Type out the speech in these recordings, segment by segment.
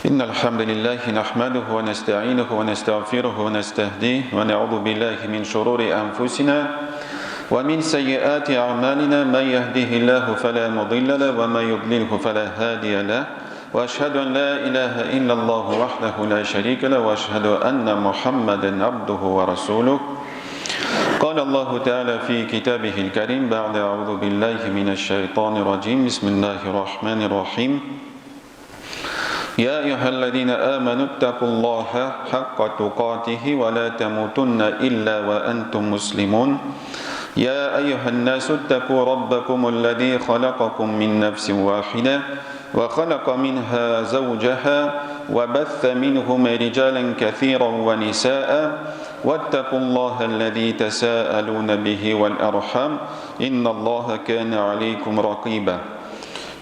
إن الحمد لله نحمده ونستعينه ونستغفره ونستهديه ونعوذ بالله من شرور أنفسنا ومن سيئات أعمالنا من يهده الله فلا مضل له ومن يضلله فلا هادي له وأشهد أن لا إله إلا الله وحده لا شريك له وأشهد أن محمدا عبده ورسوله قال الله تعالى في كتابه الكريم بعد أعوذ بالله من الشيطان الرجيم بسم الله الرحمن الرحيم يا أيها الذين آمنوا اتقوا الله حق تقاته ولا تموتن إلا وأنتم مسلمون يا أيها الناس اتقوا ربكم الذي خلقكم من نفس واحدة وخلق منها زوجها وبث منهما رجالا كثيرا ونساء واتقوا الله الذي تساءلون به والأرحام إن الله كان عليكم رقيبا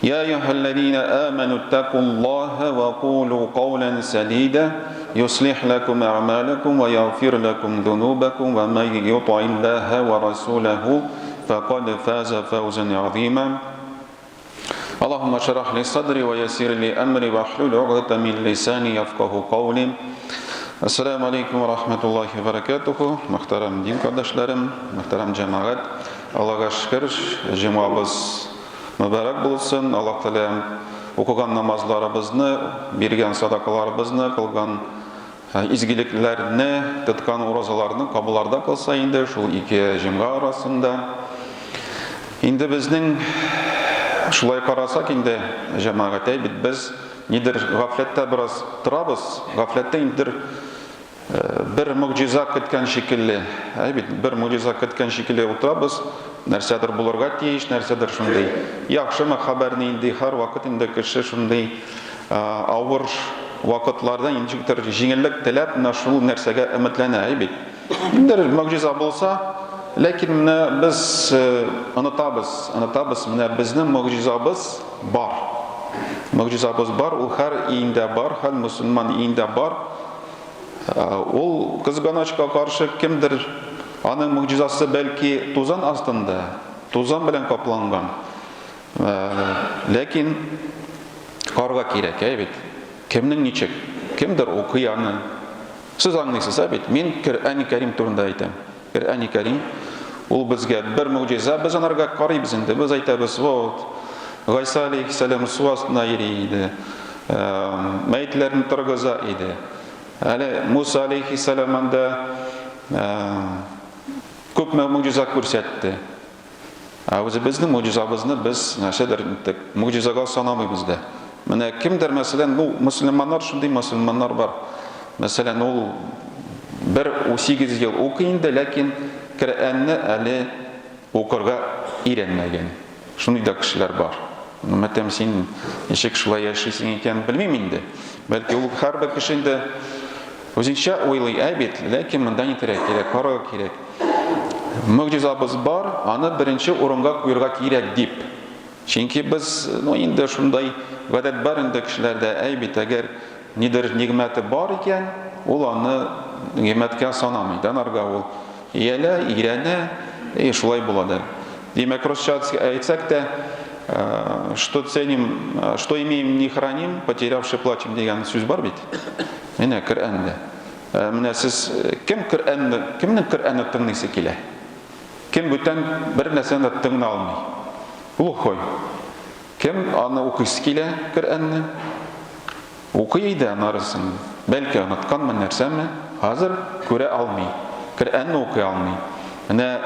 يا أيها الذين آمنوا اتقوا الله وقولوا قولا سديدا يصلح لكم أعمالكم ويغفر لكم ذنوبكم ومن يطع الله ورسوله فقد فاز فوزا عظيما اللهم اشرح لي صدري ويسر لي أمري واحلل عقدة من لساني يفقه قولي Ассаламу алейкум ва рахматуллахи ва баракатуху. Мөхтәрәм дин кардәшләрем, мөхтәрәм җәмәгать. Аллага шөкер, җомгабыз мөбарәк булсын. Аллаһ Тәгалә укыган намазларыбызны, биргән садакаларыбызны, кылган изгелекләрне, тоткан уразаларны кабулларда кылса инде шул ике җомга арасында. Инде безнең шулай карасак инде, җәмәгать, бит без нидер гафләттә бераз торабыз, гафләттә индер бер могҗиза көткән шикелле, әй бит, бер могҗиза көткән шикелле утырабыз, нәрсәдер булырга тиеш, нәрсәдер шундый. Яхшымы хәбәр нинди, һәрвакыт инде кеше шундый авыр вакытларда ничектер җиңеллек теләп, менә шул нәрсәгә өметләнә, әй бит. Ниндидер могҗиза булса, ләкин менә без онытабыз, онытабыз, менә безнең могҗизабыз бар. Могҗизабыз бар, ул һәр өендә бар, һәр мөселман өендә бар. Ул кызганачка каршы кемдер аның могҗизасы бәлки тузан астында, тузан белән капланган. Ләкин карга кирәк, әй бит. Кемнең ничек? Кемдер укый аны. Сез аңлыйсыз, ә бит? Мин Коръәни Кәрим турында әйтәм. Коръәни Кәрим ул безгә бер могҗиза, без анарга карыйбыз инде. Без әйтәбез, вот, Гайса алейхиссалам су астында йөри иде, мәетләрне торгыза иде. Әле Муса алейхиссалам анда күпме могҗиза күрсәтте. Ә үзебезнең могҗизабызны без нәрсәдер могҗизага санамыйбыз да. Менә кемдер, мәсәлән, ну, мөселманнар шундый мөселманнар бар. Мәсәлән, ул бер 8 ел укый инде, ләкин Коръәнне әле укырга өйрәнмәгән. Шундый да кешеләр бар. Ну, мәтәм, син ничек шулай яшисең икән, белмим инде. Бәлки ул һәрбер кеше инде үзенчә уйлый, ә бит, ләкин монда нитәргә кирәк, карарга кирәк. Могҗизабыз бар, аны беренче урынга куерга кирәк дип. Чөнки без, ну инде шундай гадәт бар инде кешеләрдә, әй бит, әгәр нидер нигъмәте бар икән, ул аны нигъмәткә санамый. Данарга ул иялә, өйрәнә, и шулай була да. Димәк, русча әйтсәк тә, что ценим, что имеем, не храним, потерявши плачем дигән сүз бар бит. Менә Коръәндә. Ә менә сез кем Коръәнне, кемнең Коръәнне тыңлыйсы килә? Кем бүтән бер нәрсәне дә тыңлый алмый? Глухой. Кем аны укыйсы килә Коръәнне? Укый иде анарысын. Бәлки онытканмы, нәрсәме, хәзер күрә алмый. Коръәнне укый алмый. Менә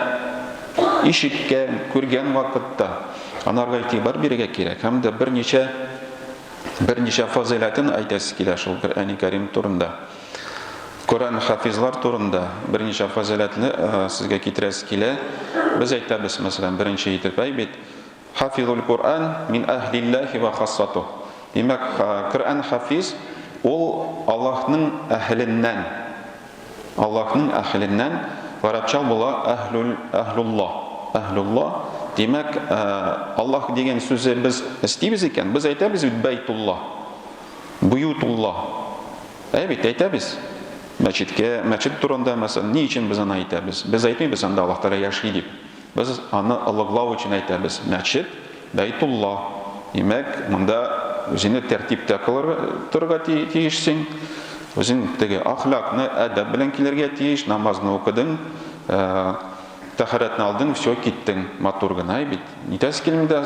ишеткән, күргән вакытта анарга игътибар бирергә кирәк һәм дә берничә Берничә фазыйләтен әйтәсе килә шул Коръәни Кәрим турында. Коръән хафизлар турында берничә фазыйләтне сезгә китерәсе килә. Без әйтәбез, мәсәлән, беренче итеп, әй бит, Хафизул Коръән мин әһлилләһи ва хассату. Димәк, Коръән хафиз ул Аллаһның әһеленнән. Аллаһның әһеленнән, гарәпчә була әһлүл, әһлуллаһ. Әһлуллаһ, димәк, Аллаһ дигән сүзе без эстибез икән, без әйтәбез бит бәйтуллаһ, буютуллаһ. Әй бит, әйтәбез. Мәчеткә, мәчет турында, мәсәлән, ни өчен без аны әйтәбез? Без әйтмибез анда Аллаһ Тәгалә яши дип. Без аны олуглау өчен әйтәбез. Мәчет, бәйтуллаһ. Димәк, монда үзеңне тәртиптә кылырга торырга тиешсең. Үзең теге әхлакны, әдәп белән килергә тиеш, намазны укыдың, тәһарәтне алдың, все, киттең. Матур гына бит. Нитәсе килми дә,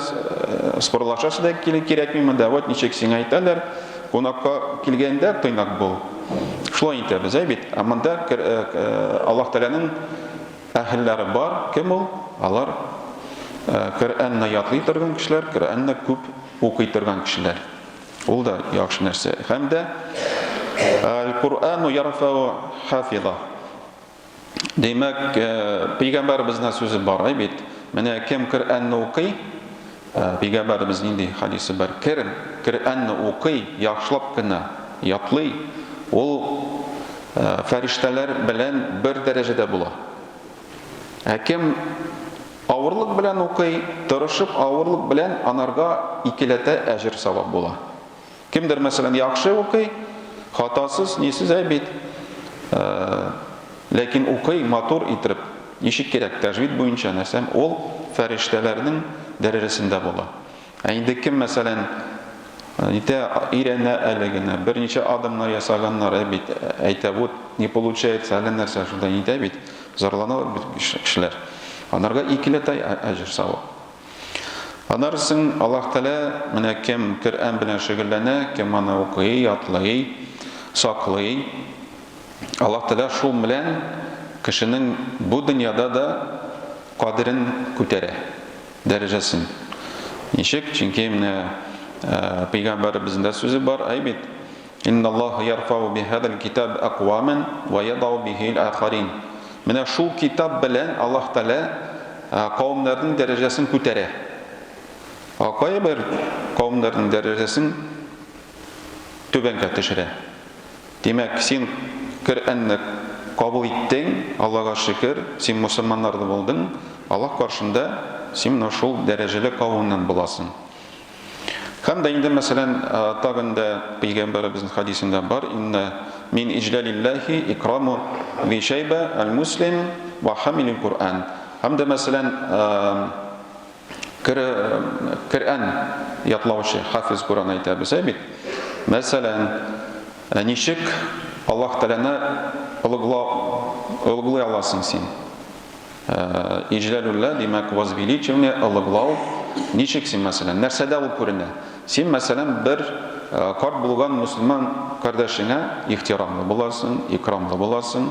спорлашасы да кирәкми монда. Вот ничек сиңа әйтәләр, кунакка килгәндә тыйнак бул. Шулай итәбез, әй бит. Ә монда Аллаһ Тәгаләнең әһелләре бар. Кем ул? Алар Коръәнне ятлый торган кешеләр, Коръәнне күп укый торган кешеләр. Ул да яхшы нәрсә. Һәм дә Әл-Куръану ярфау хафиза. Димәк, пәйгамбәребезнең сүзе бар, әй бит. Менә кем Коръәнне укый, пәйгамбәребез нинди хадисе бар? Кем Коръәнне укый, яхшылап кына ятлый, ул фәрештәләр белән бер дәрәҗәдә була. Ә кем авырлык белән укый, тырышып авырлык белән, анарга икеләтә әҗер савап була. Кемдер, мәсәлән, яхшы укый, хатасыз, нисез, әй бит, ләкин укый матур итеп, ничек кирәк, тәҗвид буенча нәрсәм, ул фәрештәләрнең дәрәҗәсендә була. Ә инде кем, мәсәлән, нитә, өйрәнә әле генә, берничә адымнар ясаганнар, ә бит, әйтә, вот, не получается, әллә нәрсә шунда нитә бит, зарланалар бит кешеләр. Анарга икеләтә әҗер савап. Аннары соң Аллаһ Тәгалә менә кем Коръән белән шөгыльләнә, кем аны укый, ятлый, саклый, Аллаһ Тәгалә шул белән кешенең бу дөньяда да кадерен күтәрә, дәрәҗәсен. Ничек? Чөнки менә пәйгамбәребезнең дә сүзе бар, әй бит, Инналлаһа ярфау бихазал китаб акваман ва ядау бихил ахарин. Менә шул китап белән Аллаһ Тәгалә кавемнәрнең дәрәҗәсен күтәрә. Ә кайбер кавемнәрнең дәрәҗәсен түбәнгә төшерә. Димәк, син Коръәнне кабул иттең, Аллага шөкер, син мусульманнарда булдың, Аллаһ каршында син менә шул дәрәҗәле кавемнән буласың. Һәм дә инде, мәсәлән, тагын да пәйгамбәребезнең хадисендә бар, инна мин иҗлалиллаһи икраму зи шәйбә әл-муслим ва хамилил Куръан. Һәм дә, мәсәлән, Коръән ятлаучы, хафиз Коръән әйтәбез, әй бит. Мәсәлән, ничек Аллаһ Тәгаләне олуглый аласың син? Иҗләлүллә, димәк, возвеличивание, олуглау. Ничек син, мәсәлән, нәрсәдә ул күренә? Син, мәсәлән, бер карт булган мөселман кардәшеңә ихтирамлы буласың, икрамлы буласың.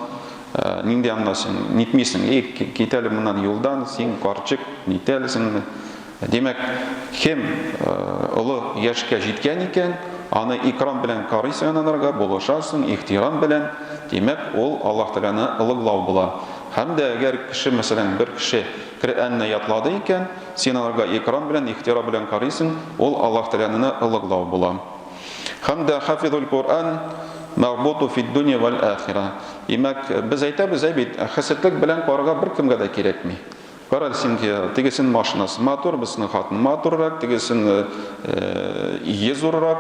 Нинди анда син нитмисең, эй, кит әле моннан юлдан, син карчык, нитәлсеңме? Димәк, кем олы яшькә җиткән икән, аны икрам белән карыйсың анарга, булышасың, ихтирам белән, димәк, ул Аллаһ Тәгаләне олуглау була. Һәм дә әгәр кеше, мәсәлән, бер кеше Коръәнне ятлады икән, син анарга икрам белән, ихтирам белән карыйсың, ул Аллаһ Тәгаләне олуглау була. Һәм дә хафизул Коръән мәгъбуту фид дөнья вәл ахира. Димәк, без әйтәбез, әй бит, хәсәтлек белән карарга беркемгә дә кирәкми. Кара әле син, тегесенең машинасы матур, бесенең хатыны матуррак, тегесенең өе зуррак.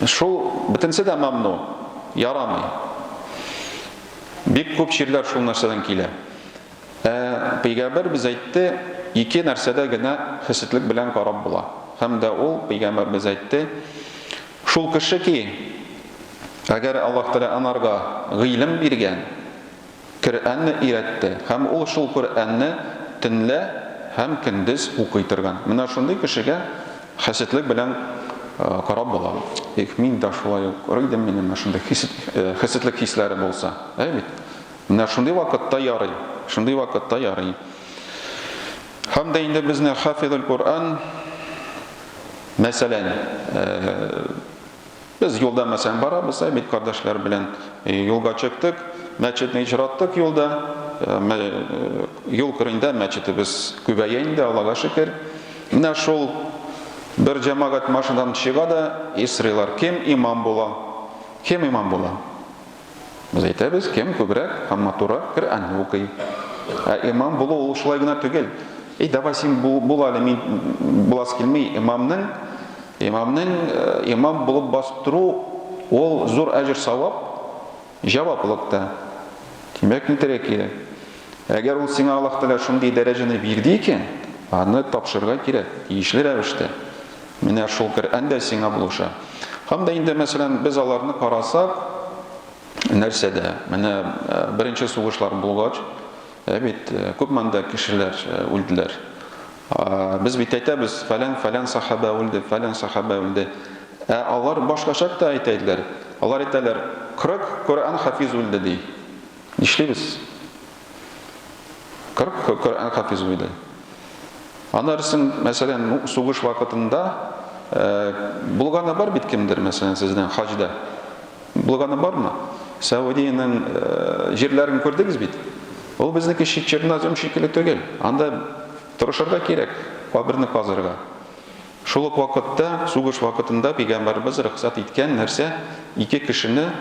Шул бөтенесе дә мамну, ярамый. Бик күп чирләр шул нәрсәдән килә. Ә пәйгамбәр без әйтте, ике нәрсәдә генә хәсетлек белән карап була. Һәм дә ул пәйгамбәр без әйтте, шул кеше ки, әгәр Аллаһ Тәгалә анарга гыйлем биргән, Коръәнне өйрәтте һәм ул шул Коръәнне төнлә һәм көндез укый торган. Менә шундый кешегә хәсетлек белән карап була. Их, мин дә шулай укыр идем, минем менә шундый хәсетлек хисләре булса. Әй бит. Менә шундый вакытта ярый. Шундый вакытта ярый. Һәм дә инде безне хафизул Коръән, мәсәлән, Без юлда, мәсәлән, барабыз, ә бит кардәшләр белән юлга чыктык, мәчетне очраттык юлда. Юл кырыенда мәчетебез күбәя инде, Аллага шөкер. Менә шул бер җәмәгать машинадан чыга да, и сорыйлар, кем имам була? Кем имам була? Без әйтәбез, кем күбрәк һәм матуррак Коръәнне укый. Ә имам булу ул шулай гына түгел. Эй, давай син бул, бул әле, мин буласы килми. Имамның, имамның имам булып басып тору ул зур әҗер савап, җаваплылык та. Димәк, нитәргә кирәк? Әгәр ул сиңа Аллаһ Тәгалә шундый дәрәҗәне бирде икән, аны тапшырырга кирәк, тиешле рәвештә. Менә шул Коръән дә сиңа булыша. Һәм дә инде, мәсәлән, без аларны карасак, нәрсәдә? Менә беренче сугышлар булгач, ә бит күп монда кешеләр үлделәр. Без бит әйтәбез, фәлән, фәлән сахаба үлде, фәлән сахаба үлде. Ә алар башкачак та әйтә иделәр. Алар әйтәләр, 40 Коръән хафиз үлде, ди. Нишлибез? 40 Коръән хафиз үлде. Аннары, мәсәлән, ну, сугыш вакытында булганы бар бит кемдер, мәсәлән, сезнең хаҗда. Булганы бармы? Саудиянең җирләрен күрдегез бит. Ул безнеке чернозем шикелле түгел. Анда тырышырга кирәк, каберне казырга. Шул ук вакытта, сугыш вакытында пәйгамбәребез рөхсәт иткән нәрсә, ике кешене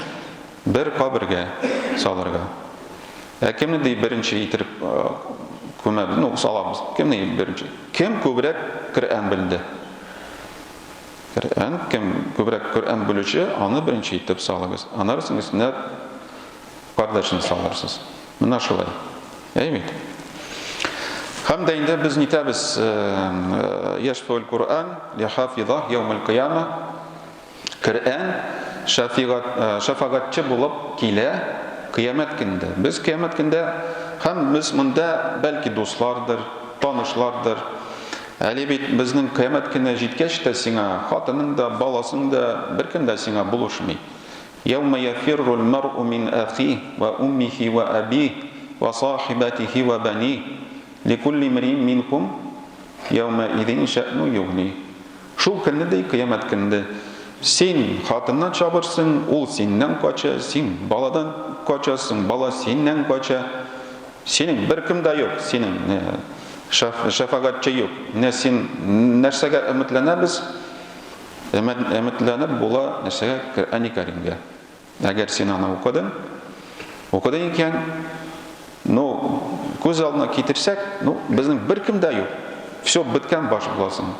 бер кабергә салырга. Ә кемне ди беренче итеп күмәбез, ну, салабыз. Кемне беренче? Кем күбрәк Коръән белде? Коръән, кем күбрәк Коръән белүче, аны беренче итеп салыгыз. Аннары соң өстенә кардәшен салырсыз. Менә шулай. Әй бит. Һәм дә инде без нитәбез, яшфәүл Коръән лихафиза яумел кыяма. Коръән шәфәгатьче булып килә кыямәт көнендә. Без кыямәт көндә һәм без монда бәлки дуслардыр, танышлардыр. Әле бит безнең кыямәт көне җиткәч тә сиңа хатының да, баласың да, беркем дә сиңа булышмый. Яумә яфиррул мәръу мин әхи вә уммихи вә әбих вә сахибәтихи вә бәних, ликулли мриин минһум яумә изин шәъну югни. Шул көнне, ди, кыямәт көнендә, син хатыннан чабырсың, ул синнән кача, син баладан качасың, бала синнән кача. Синең беркем дә юк, синең шәфәгатьче юк. Менә син нәрсәгә өметләнәбез? Өметләнеп була нәрсәгә? Коръәни Кәримгә. Әгәр син аны укыдың, укыдың икән, ну, күз алдына китерсәк, ну, безнең беркем дә юк. Все, беткән баш буласың.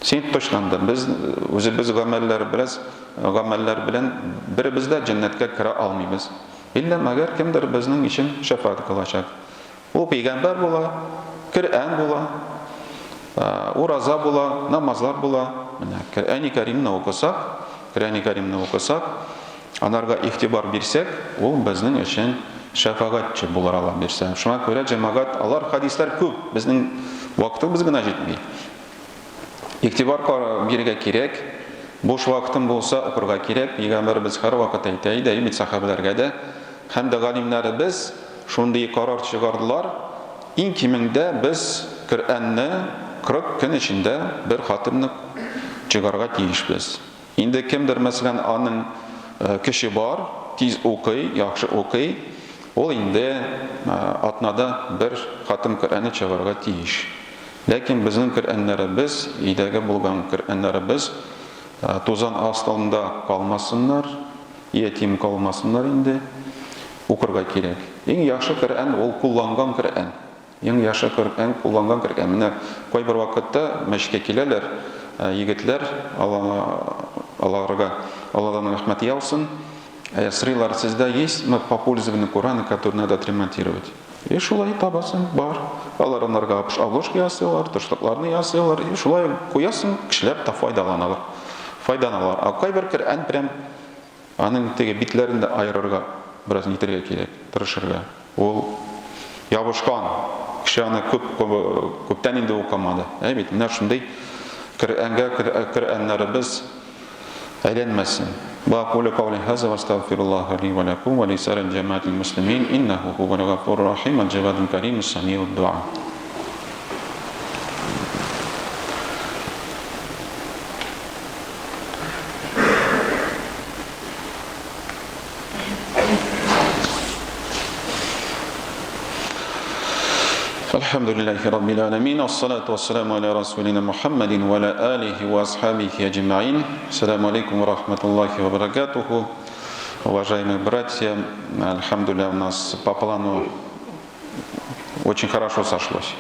Син точно анда. Без үзебез гамәлләр бераз гамәлләр белән беребез дә җәннәткә керә алмыйбыз. Иллә мәгәр кемдер безнең өчен шәфәгать кылачак. Ул пәйгамбәр була, Коръән була, ураза була, намазлар була. Менә Коръәни Кәримне укысак, Коръәни Кәримне укысак, анарга игътибар бирсәк, ул безнең өчен шәфәгатьче булыр Алла бирсә. Шуңа күрә җәмәгать, алар хадисләр күп, безнең вакытыбыз гына җитми. Игътибар бирергә кирәк. Буш вакытың булса, укырга кирәк. Пәйгамбәребез һәрвакыт әйтә иде, бит сәхабәләргә дә һәм дә галимнәребез Шундый карар чыгардылар, иң кимендә без Коръәнне 40 көн эчендә бер хатымны чыгарга тиешбез. Инде кемдер, мәсәлән, аның көче бар, тиз укый, яхшы укый, ул инде атнада бер хатым Коръәнне чыгарга тиеш. Ләкин безнең Коръәннәребез, өйдәге булган Коръәннәребез тузан астында калмасыннар, Ятим калмасыннар инде. Укырга кирәк. Иң яхшы Коръән ул кулланган Коръән. Иң яхшы Коръән кулланган Коръән. Менә кайбер вакытта мәчеткә киләләр егетләр, аларга Алладан рәхмәт яусын. Сорыйлар, сездә есть мы попользованный Коран, который надо отремонтировать? И шулай табасың, бар. Алар анарга обложка ясыйлар, тышлыкларны ясыйлар. И шулай куясың, кешеләр дә файдаланалар. Файданалар. А кайбер Коръән прям аның теге битләрен дә аерырга бераз нитергә кирәк, тырышырга. Ул ябышкан. Кеше аны күп күптән инде укымады. Әй бит, менә шундый Коръәнгә Коръәннәребез әйләнмәсен. Ва акулю каули хаза ва астагфируллаһа ли ва лакум ва лисаирил җәмәгатил муслимин иннәһу һувал гафурур рахим аль җавадул карим самиуд дуа. الحمد لله رب العالمين والصلاة والسلام على رسولنا محمد وعلى آله وأصحابه أجمعين السلام عليكم ورحمة الله وبركاته Уважаемые братья, альхамдулилля, у нас по плану очень хорошо сошлось.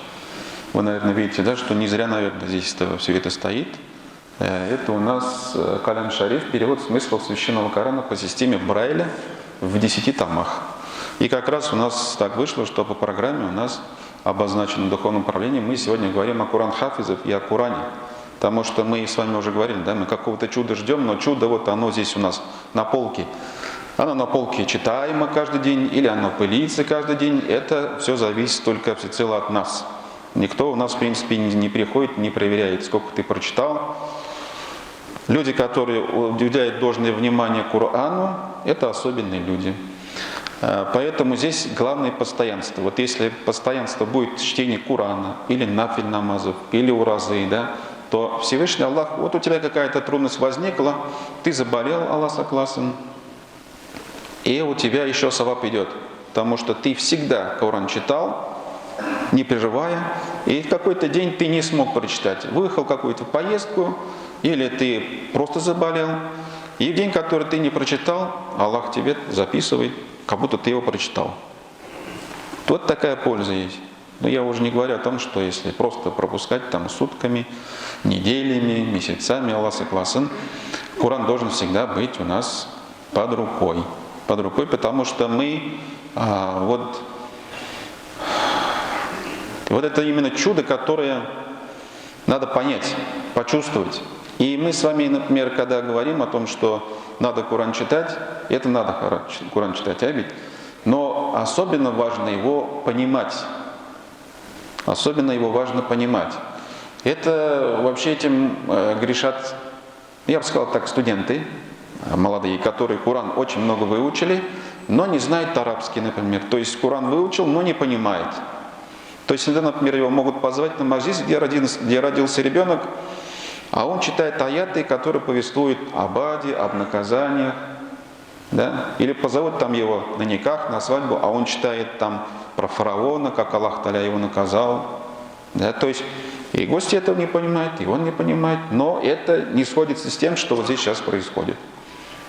Вы, наверное, видите, да, что не зря, наверное, здесь это, все это стоит. Это у нас Калям Шариф, перевод смыслов Священного Корана по системе Брайля в 10 томах. И как раз у нас так вышло, что по программе у нас обозначено духовное управление. Мы сегодня говорим о Куран Хафизов и о Коране. Потому что мы с вами уже говорили, да, мы какого-то чуда ждем, но чудо вот оно здесь у нас на полке. Оно на полке читаемо каждый день или оно пылится каждый день. Это все зависит только всецело от нас. Никто у нас, в принципе, не приходит, не проверяет, сколько ты прочитал. Люди, которые уделяют должное внимание Корану, это особенные люди. Поэтому здесь главное постоянство. Вот если постоянство будет чтение Корана, или нафиль намазов, или уразы, да, то Всевышний Аллах, вот у тебя какая-то трудность возникла, ты заболел, Аллах согласен, и у тебя еще саваб идет, потому что ты всегда Коран читал, не прерывая, и в какой-то день ты не смог прочитать. Выехал в какую-то поездку, или ты просто заболел, и в день, который ты не прочитал, Аллах тебе записывает, как будто ты его прочитал. Вот такая польза есть. Но я уже не говорю о том, что если просто пропускать там сутками, неделями, месяцами, Аллах согласен, Коран должен всегда быть у нас под рукой. Под рукой, потому что мы вот это именно чудо, которое надо понять, почувствовать. И мы с вами, например, когда говорим о том, что надо Коран читать, это надо Коран читать, а ведь? Но особенно важно его понимать. Особенно его важно понимать. Это вообще этим грешат, я бы сказал так, студенты молодые, которые Коран очень много выучили, но не знают арабский, например. То есть Коран выучил, но не понимает. То есть иногда, например, его могут позвать на маджлис, где родился ребенок, а он читает аяты, которые повествуют об аде, об наказаниях. Да? Или позовут там его на никах, на свадьбу, а он читает там про фараона, как Аллах Таля его наказал. Да? То есть и гости этого не понимают, и он не понимает, но это не сходится с тем, что вот здесь сейчас происходит.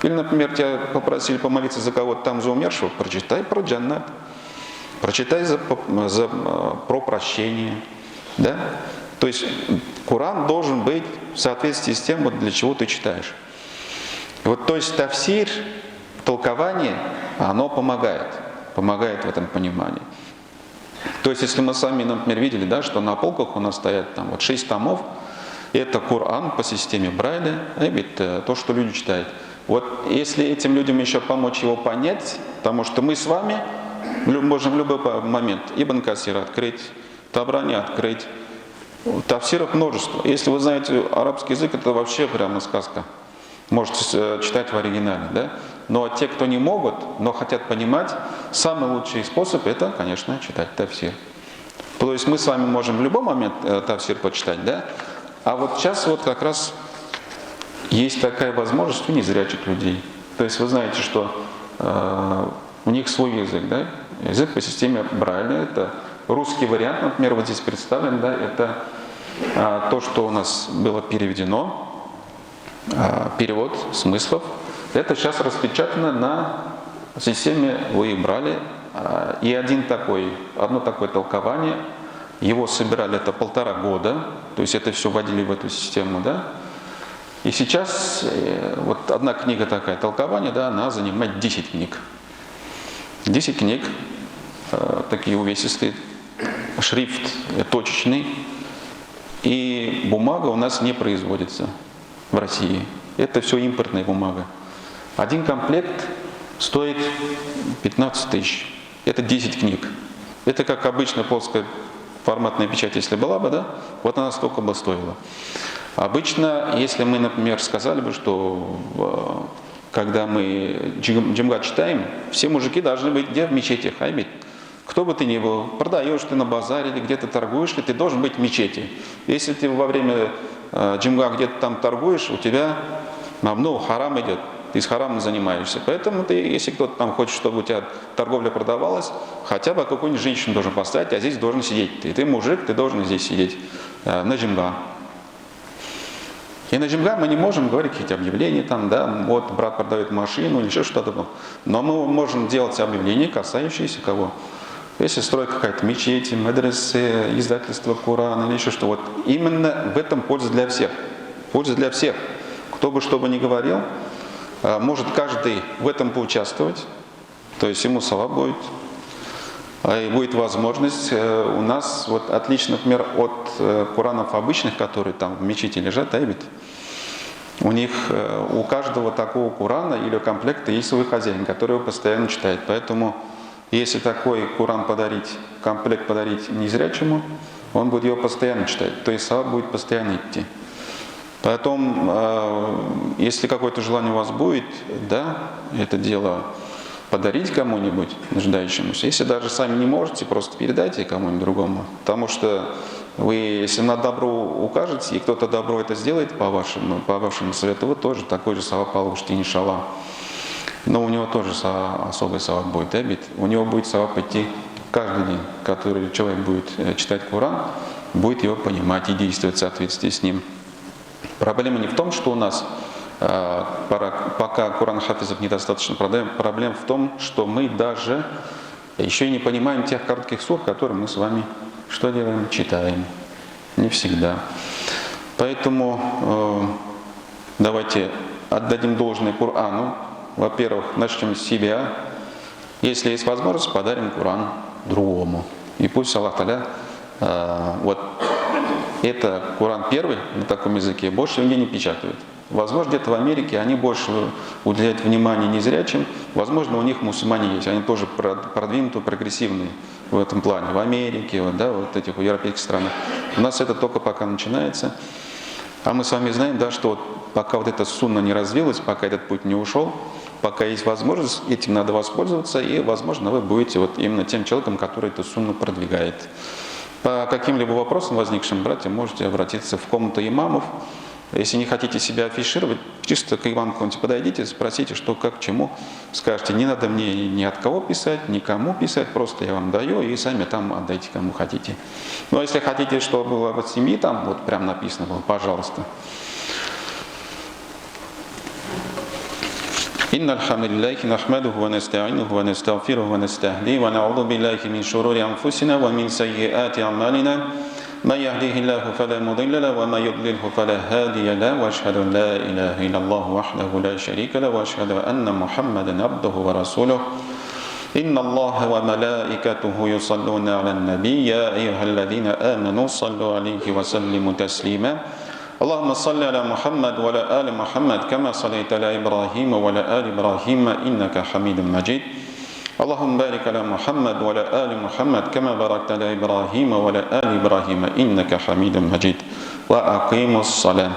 Или, например, тебя попросили помолиться за кого-то там, за умершего, прочитай про джаннат, прочитай про прощение. Да? То есть Коран должен быть в соответствии с тем, вот для чего ты читаешь. Вот, то есть тафсир, толкование, оно помогает в этом понимании. То есть, если мы сами, например, видели, да, что на полках у нас стоят там вот 6 томов, это Коран по системе Брайля, ведь то, что люди читают. Вот если этим людям еще помочь его понять, потому что мы с вами можем в любой момент Ибн Касира открыть, Табрани открыть, тафсиров множество. Если вы знаете арабский язык, это вообще прямо сказка. Можете читать в оригинале, да? Но те, кто не могут, но хотят понимать, самый лучший способ это, конечно, читать тафсир. То есть мы с вами можем в любой момент тафсир почитать, да? А вот сейчас вот как раз есть такая возможность у незрячих людей. То есть вы знаете, что у них свой язык, да? Язык по системе Брайля, это русский вариант, например, вот здесь представлен, да, это то, что у нас было переведено, перевод смыслов. Это сейчас распечатано на системе вы брали. И одно такое толкование, его собирали это 1,5 года, то есть это все вводили в эту систему, да. И сейчас вот одна книга такая, толкование, да, она занимает 10 книг. 10 книг, такие увесистые, шрифт точечный, и бумага у нас не производится в России. Это все импортная бумага. Один комплект стоит 15 тысяч. Это 10 книг. Это как обычно плоская форматная печать, если была бы, да, вот она столько бы стоила. Обычно, если мы, например, сказали бы, что когда мы джимга читаем, все мужики должны быть где? В мечети, хайбит. Кто бы ты ни был, продаешь ты на базаре или где-то торгуешь ли, ты должен быть в мечети. Если ты во время джимга где-то там торгуешь, у тебя харам идет, ты с харамом занимаешься. Поэтому ты, если кто-то там хочет, чтобы у тебя торговля продавалась, хотя бы какую-нибудь женщину должен поставить, а здесь должен сидеть ты. Ты мужик, ты должен здесь сидеть на джимга. И на джимга мы не можем говорить какие-то объявления, там, да, вот брат продает машину или еще что-то. Но мы можем делать объявления, касающиеся кого? Если строить какая-то мечеть, медресе, издательство Корана или еще что. Вот именно в этом польза для всех. Польза для всех. Кто бы что бы ни говорил, может каждый в этом поучаствовать. То есть ему саваб будет. И будет возможность у нас, вот отлично, например, от Куранов обычных, которые там в мечети лежат, да, ведь у них, у каждого такого Курана или комплекта есть свой хозяин, который его постоянно читает. Поэтому, если такой Куран подарить, комплект подарить незрячему, он будет его постоянно читать, то есть саваб будет постоянно идти. Потом, если какое-то желание у вас будет, да, это дело подарить кому-нибудь нуждающемуся, если даже сами не можете, просто передайте кому-нибудь другому. Потому что вы, если на добро укажете, и кто-то добро это сделает по вашему совету, вы тоже такой же саваб получите, иншаллах. Но у него тоже особый саваб будет, да, ведь у него будет саваб идти каждый день, который человек будет читать Коран, будет его понимать и действовать в соответствии с ним. Проблема не в том, что у нас пока Коран хафизов недостаточно, проблема в том, что мы даже еще и не понимаем тех коротких сур, которые мы с вами что делаем? Читаем. Не всегда. Поэтому давайте отдадим должное Корану. Во-первых, начнем с себя. Если есть возможность, подарим Коран другому. И пусть Аллах Таля, вот это Коран первый на таком языке, больше нигде не печатают. Возможно, где-то в Америке они больше уделяют внимание незрячим. Возможно, у них мусульмане есть. Они тоже продвинутые, прогрессивные в этом плане. В Америке, вот, да, вот этих европейских странах. У нас это только пока начинается. А мы с вами знаем, да, что вот пока вот эта сунна не развилась, пока этот путь не ушел, пока есть возможность, этим надо воспользоваться, и, возможно, вы будете вот именно тем человеком, который эту сунну продвигает. По каким-либо вопросам возникшим, братья, можете обратиться в комнату имамов. Если не хотите себя афишировать, чисто к имаму какому-нибудь подойдите, спросите, что, как, к чему. Скажете, не надо мне ни от кого писать, никому писать, просто я вам даю, и сами там отдайте, кому хотите. Но если хотите, чтобы было от семьи, там вот прям написано было, пожалуйста. إن الحمد لله نحمده ونستعينه ونستغفره ونستهديه ونعوذ بالله من شرور أنفسنا ومن سيئات أعمالنا من يهده الله فلا مضل له ومن يضلله فلا هادي له وأشهد أن لا إله إلا الله وحده لا شريك له وأشهد أن محمدا عبده ورسوله إن الله وملائكته يصلون على النبي يا أيها الذين آمنوا صلوا عليه وسلموا تسليما اللهم صل على محمد وعلى آل محمد كما صليت على إبراهيم وعلى آل إبراهيم إنك حميد مجيد اللهم بارك على محمد وعلى آل محمد كما باركت على إبراهيم وعلى آل إبراهيم إنك حميد مجيد وأقيموا الصلاة.